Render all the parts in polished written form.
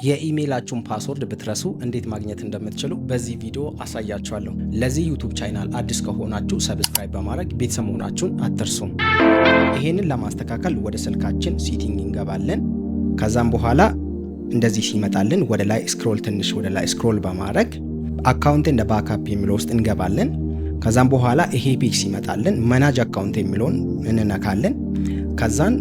የኢሜይላችሁን password ብትረሱ እንዴት ማግኘት እንደምትችሉ በዚህ ቪዲዮ አሳያችኋለሁ። ለዚህ YouTube channel አዲስ ከሆናችሁ subscribe በማድረግ ቤተሰብ መሆናችሁን አትርሱ። ይሄንን ለማስተካከል ወደ ስልካችን setting እንገባለን። ከዛም በኋላ እንደዚህ ሲመጣልን ወደ ላይ scroll፣ ትንሽ ወደ ላይ scroll በማድረግ account and backup የሚለው ውስጥ እንገባለን። ከዛም በኋላ ይሄ page ሲመጣልን manage account የሚለውን እንነካለን። ከዛን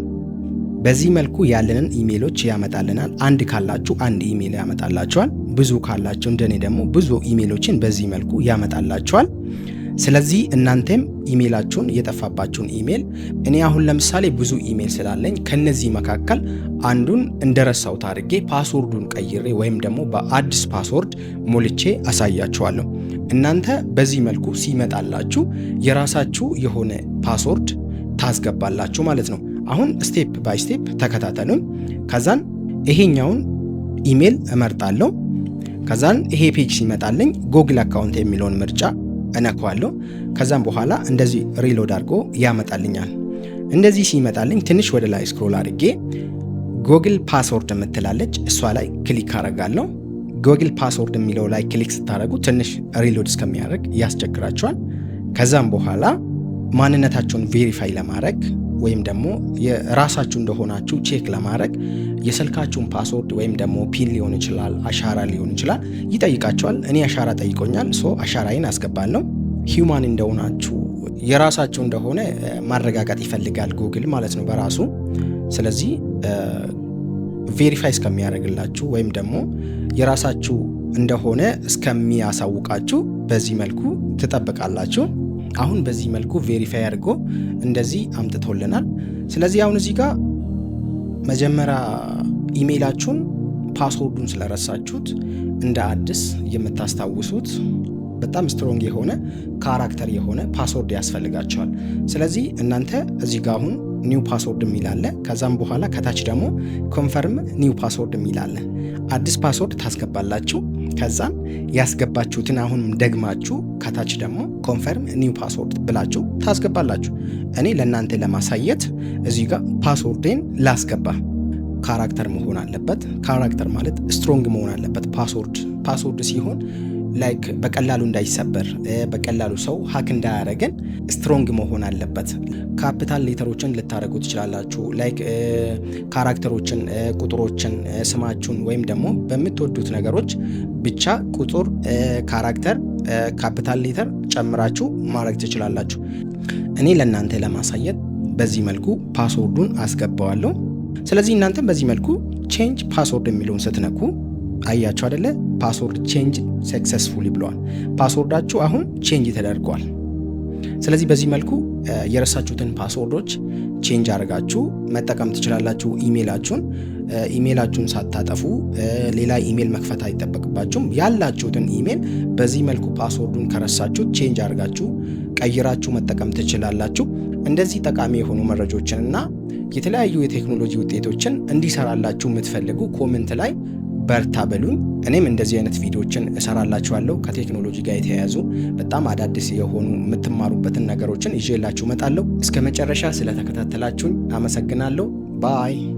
በዚህ መልኩ ያለንን ኢሜሎች ያመጣልናል። አንድ ካላችሁ አንድ ኢሜል ያመጣላችኋል። ብዙ ካላችሁ እንደኔ ደግሞ ብዙ ኢሜሎችን በዚህ መልኩ ያመጣላችኋል። ስለዚህ እናንተም ኢሜላችሁን፣ የጠፋባችሁን ኢሜል፣ እኔ አሁን ለምሳሌ ብዙ ኢሜል ስላለኝ ከነዚህ መካከል አንዱን እንደረሳሁት አድርጌ password ኡን ቀይሬ ወይም ደግሞ በአዲስ password ሞልቼ አሳያችኋለሁ። እናንተ በዚህ መልኩ ሲመጣላችሁ የራሳችሁ የሆነ password ታስገባላችሁ ማለት ነው። አሁን step by step ተከታተሉን። ከዛን ይሄኛውን ኢሜል እመርጣለሁ። ከዛን ይሄ page ሲመጣልኝ Google account የሚለውን ምርጫ እነካዋለሁ። ከዛም በኋላ እንደዚህ reload አድርጎ ያመጣልኛል። እንደዚህ ሲመጣልኝ ትንሽ ወደ ላይ scroll አድርጌ Google password የምትላለች፣ እሷ ላይ click አረጋለሁ። Google password የሚለው ላይ click ስታደርጉ ትንሽ reload እስከሚያደርግ ያስቸግራችኋል። ከዛም በኋላ ማንነታችሁን verify ለማድረግ ወይም ደግሞ የራሳችሁ እንደሆናችሁ check ለማድረግ የስልካችሁን password ወይም ደግሞ PIN ሊሆን ይችላል፣ አሻራ ሊሆን ይችላል፣ ይጠይቃችኋል። እኔ አሻራ ጠይቆኛል፣ so አሻራዬን አስገባለሁ። Human እንደሆናችሁ፣ የራሳችሁ እንደሆነ ማረጋገጥ ይፈልጋል ጉግል ማለት ነው በራሱ። ስለዚህ verify እስከሚያደርግላችሁ ወይም ደግሞ የራሳችሁ እንደሆነ እስከሚያሳውቃችሁ በዚህ መልኩ ትጠብቃላችሁ። አሁን በዚህ መልኩ verify አድርጎ እንደዚህ አምጥቶልናል። ስለዚህ አሁን እዚህ ጋር መጀመሪያ ኢሜይላችሁን password ኡን ስለረሳችሁት እንደ አዲስ የምታስታውሱት በጣም strong የሆነ character የሆነ password ያስፈልጋችኋል። ስለዚህ እናንተ እዚህ ጋር አሁን new password የሚል አለ። ከዛም በኋላ ከታች ደግሞ confirm new password የሚል አለ። አዲስ password ታስገባላችሁ። ከዛም ያስገባችሁትን አሁንም ደግማችሁ ከታች ደግሞ confirm new password ብላችሁ ታስገባላችሁ። እኔ ለእናንተ ለማሳየት እዚህ ጋር password ኤን ላስገባ። Character መሆን አለበት። Character ማለት strong መሆን አለበት። Password ሲሆን like በቀላሉ እንዳይሰበር፣ በቀላሉ ሰው hack እንዳያደርገን strong መሆን አለበት። Capital letter ኦችን ልታደርጉ ትችላላችሁ። Like character ኦችን፣ ቁጥሮችን፣ ስማችሁን ወይም ደግሞ በምትወዱት ነገሮች ብቻ ቁጥር፣ character፣ capital letter ጨምራችሁ ማድረግ ትችላላችሁ። እኔ ለእናንተ ለማሳየት በዚህ መልኩ password ኡን አስገባዋለሁ። ስለዚህ እናንተም በዚህ መልኩ change password የሚለውን ስትነኩ አያችሁ አደለ? Password change successfully ብሏል። Password ኣችሁ አሁን change ተደርጓል። ስለዚህ በዚህ መልኩ የረሳችሁትን password ኦች change አድርጋችሁ መጠቀም ትችላላችሁ። ኢሜይላችሁን ሳታጠፉ ሌላ ኢሜይል መክፈት አይጠበቅባችሁም። ያላችሁትን ኢሜይል በዚህ መልኩ password ኡን ከረሳችሁት change አድርጋችሁ፣ ቀይራችሁ መጠቀም ትችላላችሁ። እንደዚህ ጠቃሚ የሆኑ መረጃዎችን እና የተለያዩ የቴክኖሎጂ ውጤቶችን እንዲሰራላችሁ የምትፈልጉ comment ላይ በርታ በሉኝ። እኔም እንደዚህ አይነት ቪዲዮዎችን እሰራላችኋለሁ። ከቴክኖሎጂ ጋር የተያያዙ በጣም አዳዲስ የሆኑ የምትማሩበትን ነገሮችን ይዤላችሁ እመጣለሁ። እስከ መጨረሻ ስለተከታተላችሁኝ አመሰግናለሁ። Bye.